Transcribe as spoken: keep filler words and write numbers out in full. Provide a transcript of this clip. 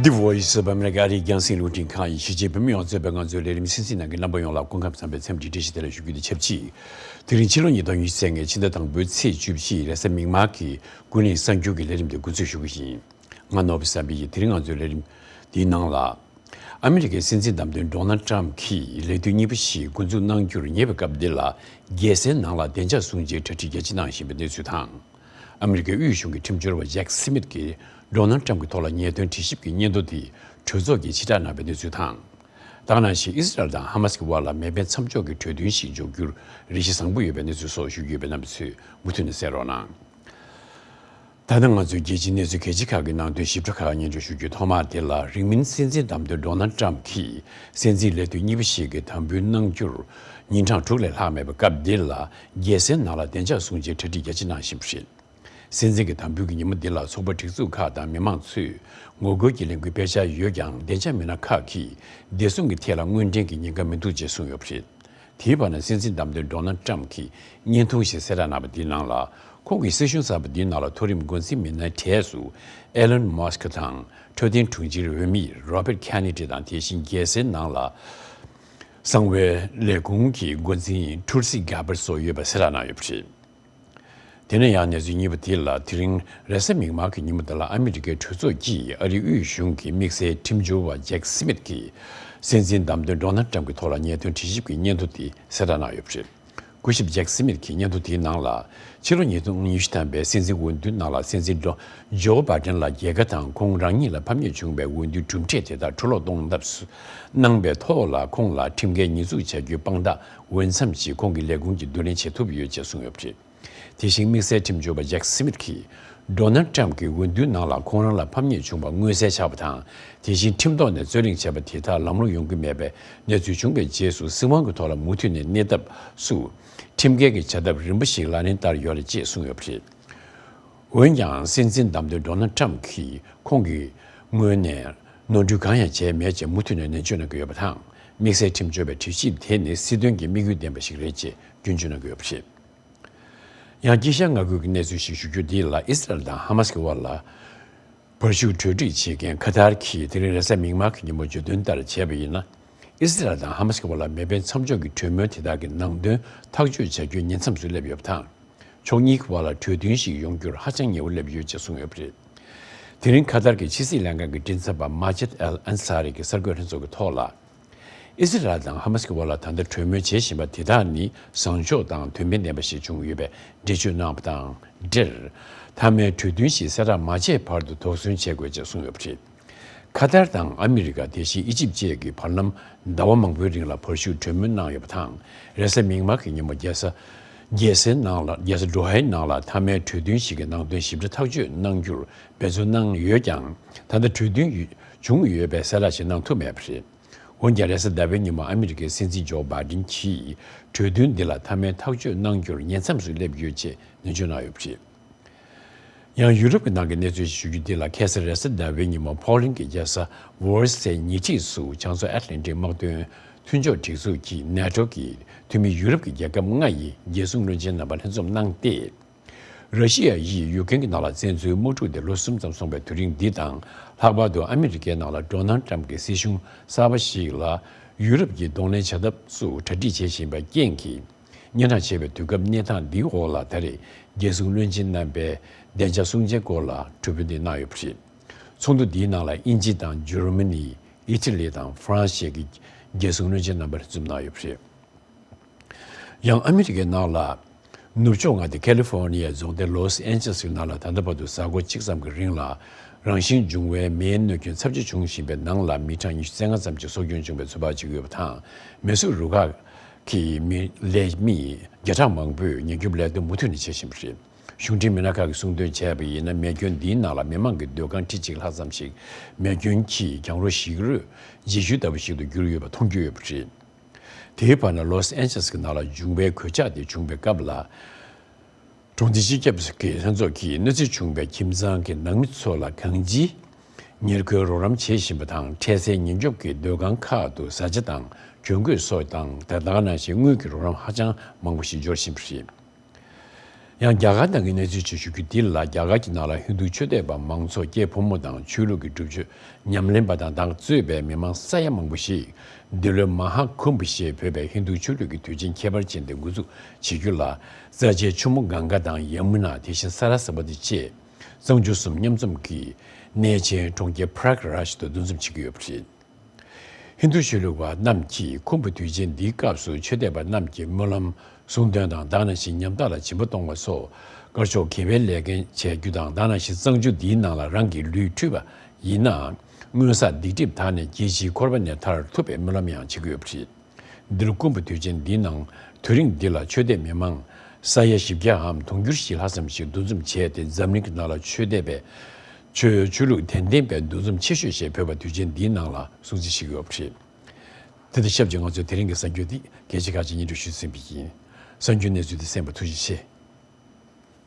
The Voice of America ཨ་རིའི་རྒྱང་སྲིང་རླུང་འཕྲིན་ཁང་ཡིན། གཞིས་བྱེས་བོད་མི་ཡོངས་རྫོགས་པའི་ང་ཚོའི་ལས་རིམ་སེམས་ཅན་ནང་གི་རྣམ་པ་ཡོངས་ལ་སྐུ་ཁམས་བཟང་པའི་འཚམས་འདྲི་བཀྲ་ཤིས་བདེ་ལེགས་ཞུ་རྒྱུ་དེ་ཆབས་ཅིག་དེ་རིང་ཕྱི་ལོ་ཉིས་སྟོང་ཉི་ཤུ་རྩ་ལྔའི་ཕྱི་ཟླ་དང་པོའི་ཚེས་བཅུ་བཞི་རེས་གཟའ་མིག་དམར་གྱི་ཀུན་གླེང་གསར་འགྱུར་གྱི་ལས་རིམ་དེ་འགོ་འཛུགས་ཞུ་གི་ཡིན། ང་ནོར་བུ་བསམ་འཕེལ་ཡིན། དེ་རིང་ང་ཚོའི་ལས་རིམ་འདིའི་ནང་ལ། ཨ་མི་རི་ཀའི་སྲིད་འཛིན་བདམས་ཐོན་ཌོ་ནལ་ཊམ་གྱིས་ལས་དུས་གཉིས་པ་ཞིག་འགོ་འཛུགས་གནང་རྒྱུར་ཉེ་བའི་སྐབས་འདི་ལ། རྒྱལ་སའི་ནང་ལ་བདེ་འཇགས་སྲུང་བྱའི་གྲ་སྒྲིག་རྒྱ་ཆེ་གནང་བཞིན་པའི་གནས་ཚུལ་དང་། ཨ་མི་རི་ཀའི་དབུས་གཞུང་གི་ཁྲིམས་སྦྱོར་བ་ཇེག་སི་མིད་ཀྱིས་ཌོ་ནལ་ཊམ་གྱི་ཐོག་ལ་ཉེས་དོན་དྲི་ཞིབ་ཀྱི་སྙན་ཐོ་དེ་གྲོས་ཚོགས་ཀྱིས་ཕྱིར་བསྒྲགས་གནང་བའི་གནས་ཚུལ་དང་། ད་ག་ནང་བཞིན་ཨི་སི་རལ་དང་ཧ་མ་སི་ཀྱི་དབར་ལ་མེ་འཕེན་མཚམས་འཇོག་གི་གྲོས་མཐུན་ཞིག་འཇོག་རྒྱུར་རེ་ཞིག་བཟང་པོ་ཡོད་པའི་གནས་ཚུལ་སོགས་ཞུ་རྒྱུ་ཡོད་པས། རྣམ་པ་ཚོས་མུ་མཐུད་ནས་གསན་རོགས་གནང་། ད་ལྟ་ང་ཚོས་རྒྱལ་སྤྱིའི་གནས་ཚུལ་གལ་ཆེ་ཁག་གི་ནང་དོན་ཞིབ་ཕྲ་ཁག་སྙན་སྒྲོན་ཞུ་རྒྱུའི་ཐོག་མ་དེ་ལ། རིང་མིན་སྲིད་འཛིན་བདམས་ཐོན་ཌོ་ནལ་ཊམ་གྱིས་སྲིད་འཛིན་ལས་དུས་གཉིས་པ་ཞིག་གི་དམ་འབུལ་གནང་རྒྱུར་ཉིན་གྲངས་དྲུག་ལས་ལྷག་མེད་པའི་སྐབས་འདི་ལ། རྒྱལ་སའི་ནང་ལ་བདེ་འཇགས་སྲུང་བྱའི་གྲ་སྒྲིག་རྒྱ་ཆེ་གནང་བཞིན་པ་རེད། སྲིད་འཛིན་གྱི་དམ་འབུལ་གྱི་ཉིན་མོ་འདི་ལ་ཚོགས་པ་སྒྲིག་འཛུགས་ཁག་དང་མི་མང་ཚོས་ངོ་རྒོལ་གྱི་ལས་འགུལ་སྤེལ་འཆར་ཡོད་ཀྱང་། བདེ་འཇགས་མི་སྣ་ཁག་གིས་བདེ་སྲུང་གི་ཐད་ལ་དངོས་འབྲེལ་གྱི་ཉེན་ཁ་མི་འདུག་ཅེས་གསུངས་ཡོད་པ་རེད། དེའི་བར་ན། སྲིད་འཛིན་བདམས་ཐོན་ཌོ་ནལ་ཊམ་གྱིས་བརྙན་ཐུང་ཞིག་གསལ་བསྒྲགས་གནང་བ་འདིའི་ནང་ལ། ཁོང་གིས་སྲིད་གཞུང་གསར་པ་འདིའི་ནང་ལ་མཐོ་རིམ་འགོ་འཛིན་མི་སྣའི་གྲས་སུ་ཨེ་ལོན་མཱ་སི་ཀི་དང་། འཕྲོད་བསྟེན་དྲུང་ཆེའི་འོས་མི་རོ་བར་ཊི་ཁེ་ནེ་ཌི་དང་། དེ་བཞིན་རྒྱལ་སའི་ནང་ལ་གསང་བའི་ལས་ཁུངས་ཀྱི་འགོ་འཛིན་ཊུལ་སི་གྷ་བར་སོགས་ཡོད་པ་གསལ་བསྒྲགས་གནང་ཡོད་པ་རེད། དེ་ནས་ཡང་གནས་ཚུལ་གཉིས་པ་དེ་ལ། དེ་རིང་རེས་གཟའ་མིག་དམར་གྱི་ཉིན་མོ་འདི་ལ་ཨ་མི་རི་ཀའི་གྲོས་ཚོགས་ཀྱིས་ཨ་རིའི་དབུས་གཞུང་གི་དམིགས་བསལ་ཁྲིམས་སྦྱོར་བ་ཇེག་སི་མིད་ཀྱིས་སྲིད་འཛིན་བདམས་ཐོན་ཌོ་ནལ་ཊམ་གྱི་ཐོག་ལ་ཉེས་དོན་དྲི་ཞིབ་ཀྱི་སྙན་ཐོ་དེ་གསལ་བསྒྲགས་གནང་ཡོད་པ་རེད། སྐུ་ཞབས་ཇེག་སི་མིད་ཀྱིས་སྙན་ཐོ་དེའི་ནང་ལ། ཕྱི་ལོ་ཉིས་སྟོང་ཉི་ཤུ་ཐམ་པའི་སྲིད་འཛིན་འོས་བསྡུའི་ནང་ལ། སྲིད་འཛིན་ཇོ་ཇོ་བྷའི་ཌེན་ལ་རྒྱལ་ཁ་དང་། ཁོང་རང་ཉིད་ལ་ཕམ་ཉེས་བྱུང་བའི་འོས་བསྡུའི་གྲུབ་འབྲས་དེ་དག་གྲུ་ལོག་གཏོང་ཐབས་སུ་གནང་པའི་ཐོག་ལ། ཁོང་ལ་ཁྲིམས་འགལ་ཉེས་འཛུགས་བྱ་རྒྱུའི་དཔང་རྟགས་འོས་འཚམ་ཞིག་ཁོང་གི་ལས་ཁུངས་ཀྱིས་བསྡུ་ལེན་བྱེད་ཐུབ་ཡོད་ཅེས་གསུངས་ཡོད་པ་རེད། དེ་བཞིན་དམིགས་བསལ་ཁྲིམས་སྦྱོར་བ་ཇེག་སི་མིད་ཀྱིས། ཌོ་ནལ་ཊམ་གྱི་འོས་བསྡུའི་ནང་ལ་ཁོང་རང་ལ་ཕམ་ཉེས་བྱུང་བ་མངོན་གསལ་ཆགས་པ་དང་། དེ་བཞིན་ཁྲིམས་ཐོག་ནས་རྩོད་གླེང་བྱས་པ་དེ་དག་ལམ་ལྷོང་ཡོང་གི་མེད་པའི་གནས་ཚུལ་བྱུང་བའི་རྗེས་སུ། སྲིད་དབང་གི་ཐོག་ལ་མུ་མཐུད་ནས་གནས་ཐབས་སུ། ཁྲིམས་འགལ་གྱི་བྱ་ཐབས་རིམ་པ་ཞིག་ལག་ལེན་བསྟར་ཡོད་རེད་ཅེས་གསུངས་ཡོད་པ་རེད། འོན་ཀྱང་། སྲིད་འཛིན་བདམས་ཐོན་ཌོ་ནལ་ཊམ་གྱིས་ཁོང་གི་ངོས་ནས་ནོར་འཁྲུལ་གང་ཡང་བྱས་མེད་ཅེས་མུ་མཐུད་ནས་ནན་བརྗོད་གནང་གི་ཡོད་པ་དང་། དམིགས་བསལ་ཁྲིམས་སྦྱོར་བའི་དྲི་ཞིབ་དེ་ནི་སྲིད་དོན་གྱི་དམིགས་ཡུལ་ལྡན་པ་ཞིག་རེད་ཅེས་རྒྱུན་སྐྱོན་གནང་གི་ཡོད་པ་རེད། ཡང་དཀྱིལ་ཤར་མངའ་ཁུལ་གྱི་གནས་ཚུལ་ཞིག་ཞུ་རྒྱུ་འདི་ལ། ཨི་སི་རལ་དང་ཧ་མ་སི་ཀྱི་དབར་ལ་བར་ཞུགས་གྲོས་འགྲིག་བྱེད་མཁན་ཁ་ཐར་གྱིས་དེ་རིང་རེས་གཟའ་མིག་དམར་གྱི་ཉིན་མོ་བརྗོད་དོན་ལྟར་བྱས་པ་ཡིན་ན། ཨི་སི་རལ་དང་ཧ་མ་སི་ཀྱི་དབར་ལ་མེ་འཕེན་མཚམས་འཇོག་གི་གྲོས་མོལ་དེ་དག་གི་ནང་དོན་ཐག་གཅོད་བྱ་རྒྱུའི་ཉེ་མཚམས་སུ་སླེབས་ཡོད་པ་དང་། ཕྱོགས་གཉིས་ཀྱི་དབར་ལ་གྲོས་མཐུན་ཞིག་ཡོང་རྒྱུར་ཧ་ཅང་ཉེ་བོ་སླེབས་ཡོད་ཅེས་གསུངས་ཡོད་པ་རེད། དེ་རིང་ཁ་ཐར་གྱི་ཕྱི་སྲིད་ལྷན་ཁང་གི་མགྲིན་ཚབ་པ་མ་ཇིད་ཨལ་ཨན་ས་རི་གིས་གསར་འགོད་ལྷན་ཚོགས་ཀྱི་ཐོག་ལ། ཨི་སི་རལ་དང་ཧ་མ་སི་ཀྱི་དབར་ལ་ད་ལྟ་གྲོས་མོལ་བྱེད་བཞིན་པ་དེ་དག་ནི་བཟང་ཕྱོགས་དང་དོན་ཕན་ལྡན་པ་ཞིག་བྱུང་ཡོད་པའི་འགྲེལ་བརྗོད་གནང་བ་དང་འབྲེལ། མཐའ་མའི་གྲོས་མཐུན་ཞིག་གསལ་བསྒྲགས་མ་བྱས་བར་དུ་དོགས་ཟོན་བྱེད་དགོས་ཅེས་གསུངས་ཡོད་པ་རེད། ཁ་ཐར་དང་ཨ་མི་རི་ཀ། དེ་བཞིན་ཨི་ཇིབ་བཅས་ཀྱིས་བར་ལམ་ཟླ་བ་མང་པོའི་རིང་ལ་བར་ཞུགས་གྲོས་མོལ་གནང་ཡོད་པ་དང་། རེས་གཟའ་མིག་དམར་གྱི་ཉིན་མོ་རྒྱལ་ས་རྒྱལ་སའི་ནང་ལ། རྒྱལ་ས་ཌོ་ཧའི་ནང་ལ་མཐའ་མའི་གྲོས་མཐུན་ཞིག་གི་ནང་དོན་ཞིབ་ཕྲ་ཐག་གཅོད་གནང་རྒྱུར་འབད་བརྩོན་གནང་ཡོད་ཀྱང་། ད་ལྟ་གྲོས་མཐུན་ཡོད་བྱུང་ཡོད་པའི་གསལ་བསྒྲགས་ཤིག་གནང་ཐུབ་མེད་པ་རེད། འོན་ཀྱང་། རེས་གཟའ་ཟླ་བའི་ཉིན་མོ་ཨ་མི་རི་ཀའི་སྲིད་འཛིན་ཇོ་བྷའི་ཌེན་གྱིས་གྲོས་མཐུན་འདི་ལ་མཐའ་མའི་ཐག་གཅོད་གནང་རྒྱུར་ཉེ་མཚམས་སུ་སླེབས་ཡོད་ཅེས་ནན་བརྗོད་གནང་ཡོད་པ་རེད། ཡང་ཡུ་རོབ་ཀྱི་ནང་གི་གནས་ཚུལ་ཞིག་ཞུ་རྒྱུ་འདི་ལ། ཁ་སང་རེས་གཟའ་ཟླ་བའི་ཉིན་མོ་ཕོ་ལན་གྱི་རྒྱལ་ས་ཝོར་སའི་ཉེ་འཁྲིས་སུ་བྱང་མཚོ་ཨེཊ་ལན་ཊིག་དམག་དོན་མཐུན་ཕྱོགས་སྒྲིག་འཛུགས་ཀྱི་ནེ་ཊོ་གི་འཐུས་མི་ཡུ་རོབ་ཀྱི་རྒྱལ་ཁབ་ལྔ་ཡི་རྒྱལ་སྲུང་བློན་ཆེན་རྣམ་པ་ལྷན་འཛོམས་གནང་སྟེ། ར་ཤི་ཡ་ཡིས་ཡུཀ་རེན་གྱི་ནང་ལ་བཙན་འཛུལ་དམག་འཁྲུག་དེ་ལོ་གསུམ་ཙམ་སོང་བའི་དུས་རིང་འདི་དང་། ལྷག་པར་དུ་ཨ་མི་རི་ཀའི་ནང་ལ་ཌོ་ནལ་ཊམ་གྱི་སྲིད་གཞུང་གསར་པ་ཞིག་ལ་ཡུ་རོབ་ཀྱིས་གདོང་ལེན་བྱ་ཐབས་སུ་གྲ་སྒྲིག་བྱེད་བཞིན་པའི་རྐྱེན་གྱིས། སྙན་གྲགས་ཆེ་བའི་དུས་སྐབས་གནས་སྟངས་འདིའི་འོག་ལ། ད་རེས་རྒྱལ་སྲུང་བློན་ཆེན་རྣམ་པས་བདེ་འཇགས་སྲུང་བྱའི་སྐོར་ལ་གྲོས་མོལ་འདི་གནང་ཡོད་པ་རེད། ཚོགས་འདུ་འདིའི་ནང་ལ་དབྱིན་ཇི་དང་འཇར་མ་ནི། ཨི་ཊ་ལི་དང་ཧྥ་རན་སི་བཅས་ཀྱི་རྒྱལ་སྲུང་བློན་ཆེན་རྣམ་པ་འཛོམས་གནང་ཡོད་པ་རེད། ཡང་ཨ་མི་རི་ཀའི་ནང་ལ། ནུབ་ཕྱོགས་མངའ་སྡེ་ཁ་ལི་ཧྥོར་ནི་ཡའི་རྫོང་སྡེ་ལོས་ཨན་ཇེ་ལིས་ཀྱི་ནང་ལ་ད་ལྟ་བར་དུ་གཟའ་འཁོར་གཅིག་ཙམ་གྱི་རིང་ལ། རང་བཞིན་བྱུང་བའི་མེའི་གནོད་སྐྱོན་ཚབས་ཆེ་བྱུང་བཞིན་པའི་ནང་ལ། མི་གྲངས་ཉི་ཤུ་རྩ་ལྔ་ཙམ་གྱིས་སྲོག་སྐྱོན་བྱུང་བའི་ཚོད་དཔག་བྱེད་ཀྱི་ཡོད་པ་དང་། མེ་གསོད་རུ་ཁག་གི་མི་ལས་མི་བརྒྱ་ཕྲག་མང་པོས་ཉེན་སྐྱོབ་ལས་དོན་མུ་མཐུད་ནས་བྱེད་བཞིན་པ་རེད། གཞུང་འབྲེལ་མི་སྣ་ཁག་གིས་གསུངས་དོན་བྱས་པ་ཡིན་ན། མེ་སྐྱོན་འདིའི་ནང་ལ་མི་མང་གི་སྡོད་ཁང་ཁྲི་གཅིག་ལྷག་ཙམ་ཞིག་མེ་སྐྱོན་གྱིས་གྱང་རོ་ཞིག་རོའི་རྗེས་ཤུལ་ལྟ་བུ་ཞིག་ཏུ་གྱུར་ཡོད་པ་མཐོང་རྒྱུ་ཡོད་པ་རེད། དེའི་བར་ན། ལོས་ཨན་ཇེ་ལིས་ཀྱི་ནང་ལ་འབྱུང་བའི་གོད་ཆག་དེ་བྱུང་བའི་སྐབས་ལ། གྲོང་སྡེ་སྤྱི་ཁྱབ་ཀྱི་ལྷན་ཚོགས་ཀྱིས་གནོད་འཚེ་བྱུང་བའི་ཁྱིམ་ཚང་གི་ནང་མི་ཚོ་ལ་གང་ཅིའི་ཉེར་མཁོའི་རོགས་རམ་བྱེད་བཞིན་པ་དང་། འཕྲལ་སེལ་ཉེན་སྐྱོབ་ཀྱི་སྡོད་ཁང་ཁག་ཏུ་བཟའ་བཅའ་དང་གྱོན་གོས་སོགས་དང་། དེ་དག་ནང་བཞིན་དངུལ་གྱི་རོགས་རམ་ཧ་ཅང་མང་པོ་ཞིག་འབྱོར་བཞིན་པ་རེད། ཡང་རྒྱ་གར་ནང་གི་གནས་ཚུལ་ཅིག་ཞུ་རྒྱུ་འདི་ལ། རྒྱ་གར་གྱི་ནང་ལ་ཧིན་རྡུ་ཆོས་དད་པ་མང་ཚོགས་སྐྱེས་ཕོ་མོ་དང་ཆོས་ལུགས་ཀྱི་སྒྲུབ་མཆོད་ཉམས་ལེན་པ་དང་དང་གཙོས་པའི་མི་མང་ས་ཡ་མང་པོ་ཞིག་འདི་ལོའི་མ་ཧཱ་ཀུམ་བྷ་ཞེས་འབོད་པའི་ཧིན་རྡུ་ཆོས་ལུགས་ཀྱི་དུས་ཆེན་ཁྱད་པར་ཅན་དེ་འགོ་འཛུགས་བྱེད་རྒྱུ་ལ། རྩ་ཆེའི་ཆུ་མོ་གངྒཱ་དང་ཡ་མུ་ན། དེ་བཞིན་སཱ་ར་སྭ་བ་ཏི་བཅས་གཙང་ཆུ་གསུམ་མཉམ་འཛོམས་ཀྱིས་གནས་ཆེན་གྲོང་ཁྱེར་པྲ་ཡག་རཱཇ་དུ་འདུ་འཛོམས་བྱེད་ཀྱི་ཡོད་པ་རེད། ཧིན་རྡུ་ཆོས་ལུགས་པ་རྣམས་ཀྱིས་ཁུམ་བུ་དུས་ཆེན་འདིའི་སྐབས་སུ་ཆོས་དད་པ་རྣམས་ཀྱིས་སྨོན་ལམ་གསུང་འདོན་དང་། དེ་ནང་བཞིན་ཉམ་ཐག་ལ་སྦྱིན་པ་གཏོང་བ་སོགས་དཀར་ཕྱོགས་དགེ་བའི་ལས་འགན་བྱེད་རྒྱུ་དང་། དེ་ནང་བཞིན་གཙང་ཆུ་འདིའི་ནང་ལ་རང་གི་ལུས་འཁྲུས་པ་ཡིན་ནའང་སྔོན་བསགས་སྡིག་སྒྲིབ་དག་ནས་རྒྱལ་སྤྱིའི་འཁོར་བ་ནས་ཐར་ཐུབ་པའི་སྨོན་ལམ་ཡང་བྱེད་ཀྱི་ཡོད་པ་རེད། འདི་ལོ་ཀུམ་བུ་དུས་ཆེན་འདིའི་ནང་དུས་རིང་འདི་ལ་ཆོས་དད་མི་མང་ས་ཡ་བཞི་བརྒྱའམ་དུང་ཕྱུར་བཞི་ལྷག་ཙམ་ཞིག་འདུ་འཛོམས་བྱས་ཏེ། འཛམ་གླིང་གི་ནང་ལ་ཆོས་དད་པའི་ཆོས་ཆོས་ལུགས་དད་ལྡན་པའི་འདུ་འཛོམས་ཆེ་ཤོས་ཞེས་འབོད་པ་དུས་ཆེན་འདིའི་ནང་ལ་སྲུང་བརྩི་བྱེད་ཀྱི་ཡོད་པ་རེད། དེ་དང་ཆབས་ཅིག་ང་ཚོས་དེ་རིང་གི་གསར་འགྱུར་འདི་རྒྱལ་སྤྱི་ཁག་ཅིག་སྙན་སྒྲོན་ཞུས་ཟིན་པ་ཡིན། གསར་འགྱུར་གནས་ཚུལ་འདི་གསན་པར་ཐུགས་རྗེ་ཆེ།